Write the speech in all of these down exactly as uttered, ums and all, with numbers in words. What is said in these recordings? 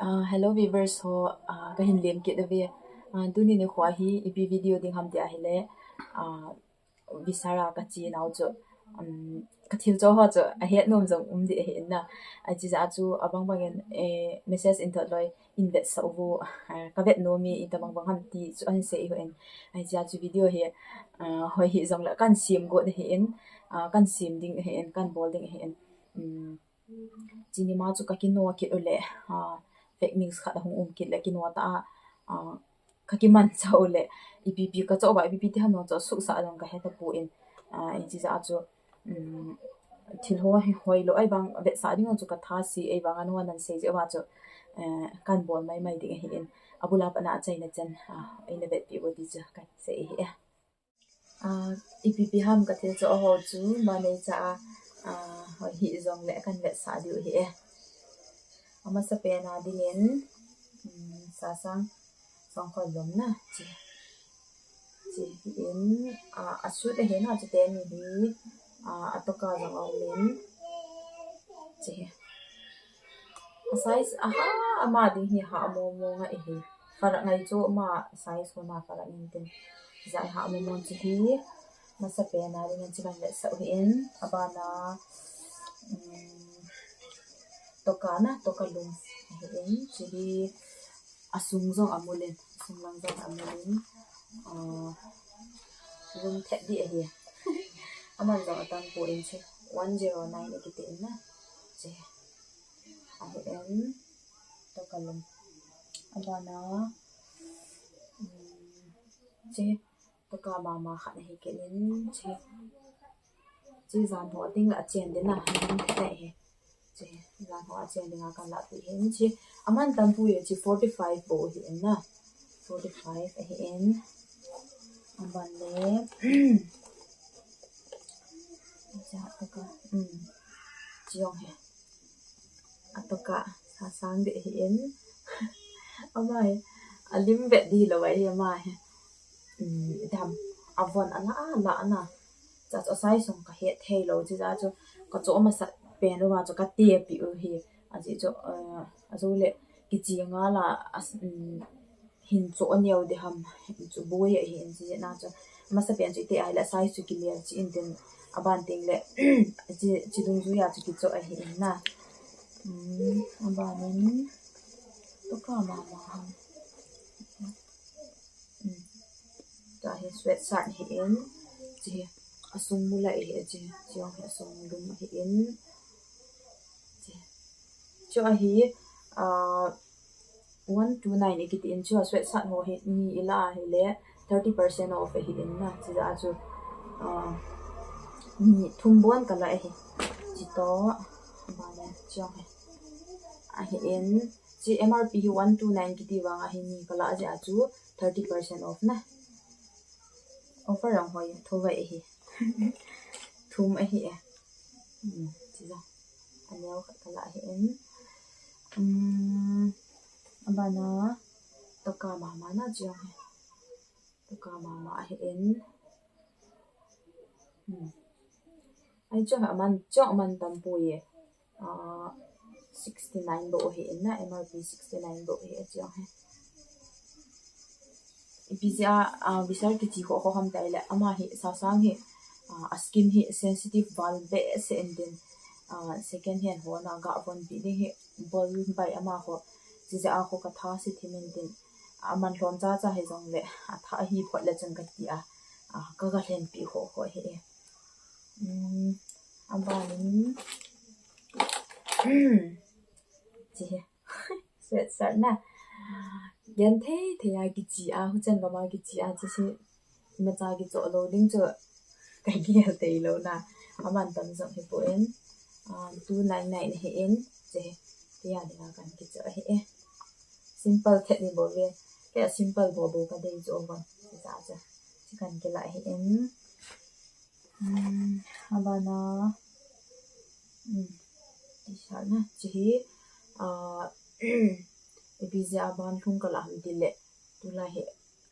Ah, hello viewers ho, ah, kahin lem kit uve. Ah, tuni nikho hi ipi video ding ham ti ahile, ah, Vishal a kache nau chu, um, kathil cho ho chu ahet nom jong um ding ahi in na. Ahi chu abang bang in, eh, message in thot loi in vetsah uvo, ah, kavet nom e, itobang bang ham ti chu ahin sei u ahin. Ahi chu video hi, ah, hoi hih jongle kan sem got ahi in, ah, kan sem ding ahi in, kan bol ding ahi in. Um, Chuni ma chu kakino kit uleh, ah, fake news khat ahung um kit le kino ta a, ah, kakimancha uleh, ipi ipi kacho uva, ipi ipi ti ham jong chu suhsah jong kahe tapon, ah, hiche jeh a chu, um, thil ho hi hoilou ahivang vetsah ding chu katha se ahivang a nungah nan sei jeh uva chu, eh, kan bol mai mai ding ahi in, abul a pat a achaina chan, ah, eina vetpi uvo ti chu kasei ahi e. Ah, ipi ipi ham kathil cho ho chu, manei cha a, ah, hoi hih jongle kan vetsah diu ahi e. Amasapen a dingin, um, sasang songkhol lom na, che. Che hi in, ah, asut ahi na, chuteni hi, ah, atoka jong aum in. Che hi. A size, aha, ama ding hi ha mong mong ahi. Farak ngai chu ama size ho na farak in tin. Jai ha mong mong che hi. Amasapen a dingin che kan vetsah u ahi in. Abana, um, toka na, toka lum ahi in. Che hi asung jong amul in, asung lang jong amul in. Ah, lum thet ding ahi. Aman jong atam pon che. One zero nine akiti in na. Che. Ahi in. Toka lum. Abana, um, che, toka mama khat ahi kit in, che. Che jan ho a ding la achen ding na, hin thei hi. Che, jan ho a chen ding a kan lahpeh ahi in, che. Aman tam poi, che forty five bou ahi in na. Forty five ahi in. Aban le. Che, toka, um, che jong hi. Atoka sasang ding ahi in. Ama hi, alim vet ding lou ahi ama hi. Um, dam, avon ala ala na. Cha chu asai sung kahet thei lou, che cha chu kacho amasapen uva chu katepeh u ahi. Ajeh chu, eh, ajou le kichi nga la, as, um, hin cho aneo ding ham, chu boi ahi in che na chu. Amasapen chu ite ahile size chu kilel che in tin aban teng le, che, che dungjui a chu kicho ahi in na. Um, aban in, toka mama ham. Um, cha hi sweatshirt ahi in, che hi asung mulai ahi, che, che jong hi asung lum ahi in. Che, che ahi, ah, one two nine akiti in, chua sweatshirt ho hi ni ila ahile thirty percent off ahi in na, che jeh a chu, ah, ni thum bon kala ahi. Che toh, abana che jong hi. Ahi in, che M R P hi one two nine kiti vang ahi ni kala jeh a chu thirty percent off na. Offer jong hoi, tho vai ahi. Thum ahi e. Hmm, che jong. Aneo khat kala ahi in. Um, abana toka mama na che jong hi. Toka mama ahi in. Hmm. Ahi chu aman, chu aman tam poi e. Ah, sixty nine bou ahi in na, M R P sixty nine bou ahi e che jong hi. Ipi jeh a, ah, Vishal kichi ho ho ham ti ahile, ama hi sasang hi, ah, a skin hi sensitive val behseh in tin, ah, second hand ho na gah vonpi ding hi bol bai ama ho, che jeh a ho katha se thim in tin, aman lhom cha cha hi jongle, atha hi phot le chun kati a, ah, kaga lhenpi ho ho hi e. Um, aban in, che hi. Sweatshirt na. Genthei thei a kichi a, huchan gam a kichi a, che hi imacha kicho lou ding chu kagel tei lou na. Aman tam jong hipon, um, two nine nine ahi in, che hi. Tia dinga kan kicho ahi e. Simple thet ni bou ve. Kei a simple bou bou kadei chu uvin. Che cha cha. Che kan kila ahi in. Um, abana, um, t-shirt na, che hi, ah, ipi jeh a ban lhung kala ham tile, tulai hi,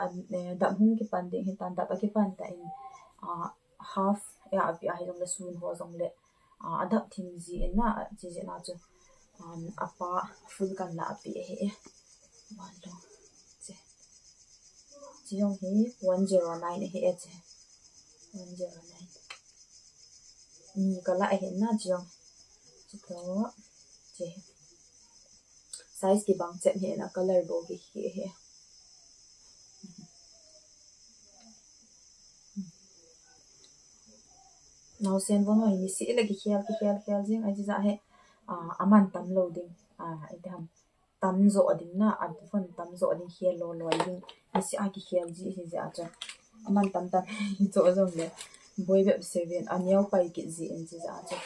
an, eh, dam hung kipan ding hitan, dap akipan tan, ah, half, eh, api ahi jongle sun ho jongle, ah, adap thim ji in na, che jeh na chu, Um, apa full kan la api ahi e. One long. Che. Chi jong hi one zero nine ahi e che. One zero nine. Ni kala ahi na chi jong. Chi to. Che. Size kibang chet hi na color bo ki hi ahi. Naosen von ho hi niseh le kikhel, kikhel, khel jing ahi jeh a hi, ah, aman tam lou ding, ah, iti ham, tam jo ding na, a von tam jo ding, khel lou lou ding, niseh a kikhel ji ahi jeh a chu. Aman tam tam hi jo jong le, boi bep seven, aneo pai kit ji in ji jeh a chu.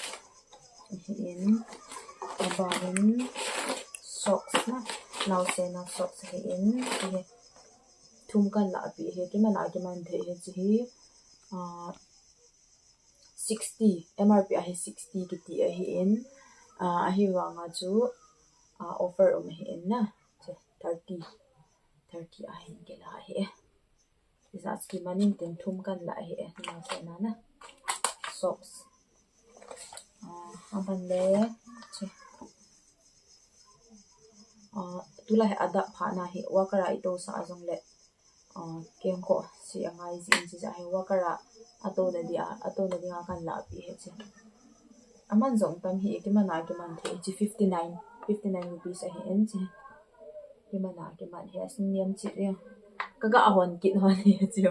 Hi in, aban in, socks na, naosen a socks hi in, hi thum kan la api hi, kiman a kiman thei hi chi hi, ah, sixty, M R P ahi sixty kiti ahi in, ah, ahi vang a chu, ah, offer um ahi in na, che, thirty, thirty ahin kila ahi e. Isa ski manin tin thum kan la ahi e, naosen a na, socks. Ah, aban le, che. Ah, tulai hi adap pha na hi, worker a ito sa jong le. Ah, kem ko si angai ji in ji ja hi worker a, ato na di a, ato na di nga kan la pi hi chi. Aman jong tam hi, kiman a kiman thei chi fifty nine, fifty nine rupees ahi in chi. Kiman a kiman hi, asin niam chi ri. Kaga hon kit hon hi chi.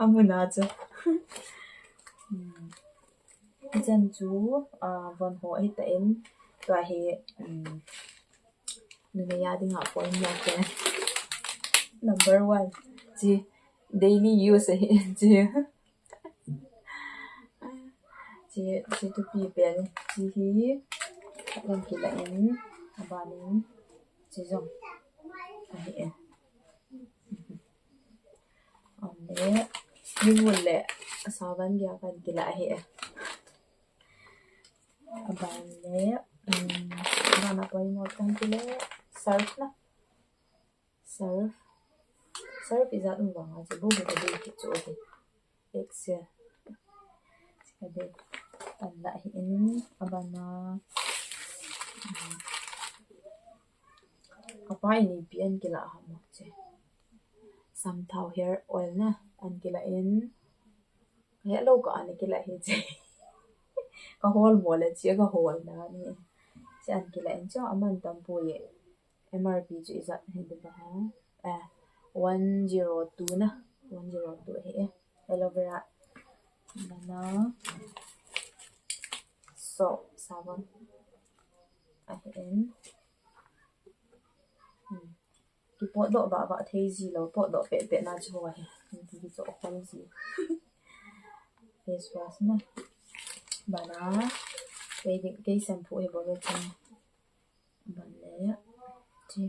Amun a chu. Hmm. Chan chu, ah, von ho ahi ta in, tua hi, um, numei a dinga poi mo pen. Number one, chi daily use ahi, chi. Chi, chi thupi pen, chi hi, lam kila in, aban in, chi jong ahi e. Aban le, ni vul le, asavan gei a kan kila ahi e. Aban le, um, aban a poimo kan kila, surf na. Surf. Surf ijat um vang a, chi bu hi ka dei kit chu ahi. Excel. Chi ka dei. Kan la hi in, aban a, um, Apa in ipi an kila ham chi. Samthao hair oil na an kila in. Hello ka an kila hi chi. Ka hol mo le chi ka hol na ni. Chi an kila in chi aman tam pu ye. M R P chu ijat hin de ba ha. Eh, one zero two na. One zero two hi e. Aloe vera. Nana. Soap, sabon. Ahi in. Hmm. Kipotdoh vah vah thei ji lou, potdoh peh peh na chu ahi. Ki, ki cho khol ji. Face wash na. Bana. Kei ding, kei shampoo hi bol ve chun. Ban le. Chi,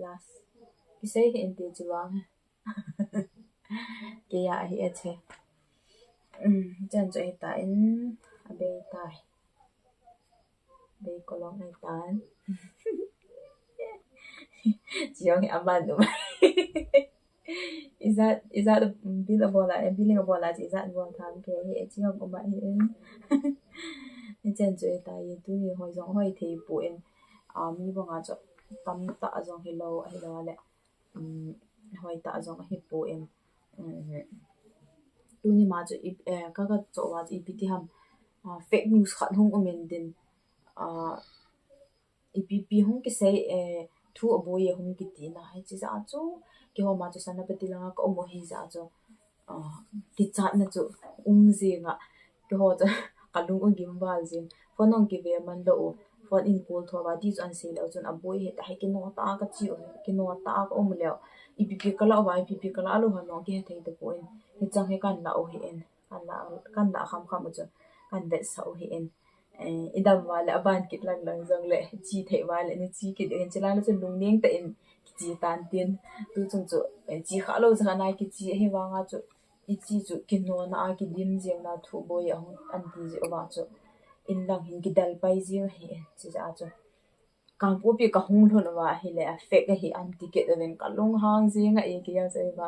last. Kisei hi inte chi vang. Kei a ahi e che. Um, chan chu ahi ta in, abei tai. Bei kolong ahi tan. Chi jong hi aman um. Ijat, ijat, um, bill abol a, eh, billing abol a, chi ijat bol tham ke hi, chi jong um ahi in. Ni chan chu ahi ta in, tuni hoi jong hoi thei pu in. Ah, mi bang a chu tam ta jong hi lou, ahi lou le. Um, hoi ta jong ahi pu in. Um, tuni ma chu i, eh, ka, ka cho va chu ipi ti ham. Ah, fake news khat hung um in din. Ah, ipi pi hung kisei, eh, thu aboi e hung kiti na. Hichi ja chu, keiho ma chu Senapati langa ka um u hi ja chu. Ah, kichatna chu um jing a. Keiho chu ka lung u gim val jing. Phone hung kive man lou u. Phone in call tho va ti chu an sei leu chun aboi hi ta hi kino ta ka chi u. Kino ta ka um leu. Ipi pi ka la u va, ipi pi ka la lou ham jong kihe thei tapon. Hichang hi kan la u hi in. Kan la, kan la kham kham u chu. Kan vetsah u hi in. Eh, i dam va le aban kit lang lang jong le, chi thei va le, ni chi kit ding, chi lang le chu lungning tah in kichi tan tin. Tu chung chu, eh, chi kha lou cha kha nai kichi ahi vang a chu, i chi chu kinona a kidim jing na thu boi a hung an ti ji u va chu. In lang hin kidal pai jing ahi, chi ja chu. Kangpokpi ka hung lhun u va ahi le, a fake ahi an ti kit u vin ka lunghang jing a, i ki ya chu i va.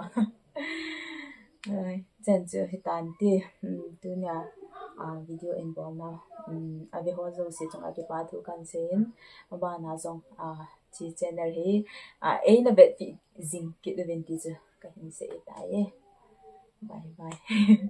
Ai, chan chu hi tan ti, hmm, tunia. video in bolna, um, ave ho jouse chunga kipa thu kan seiyin, abana jong, uh, chi channel hi, uh, eina vetpi jing kit uvin ti chu kahin sei tai. Bye bye.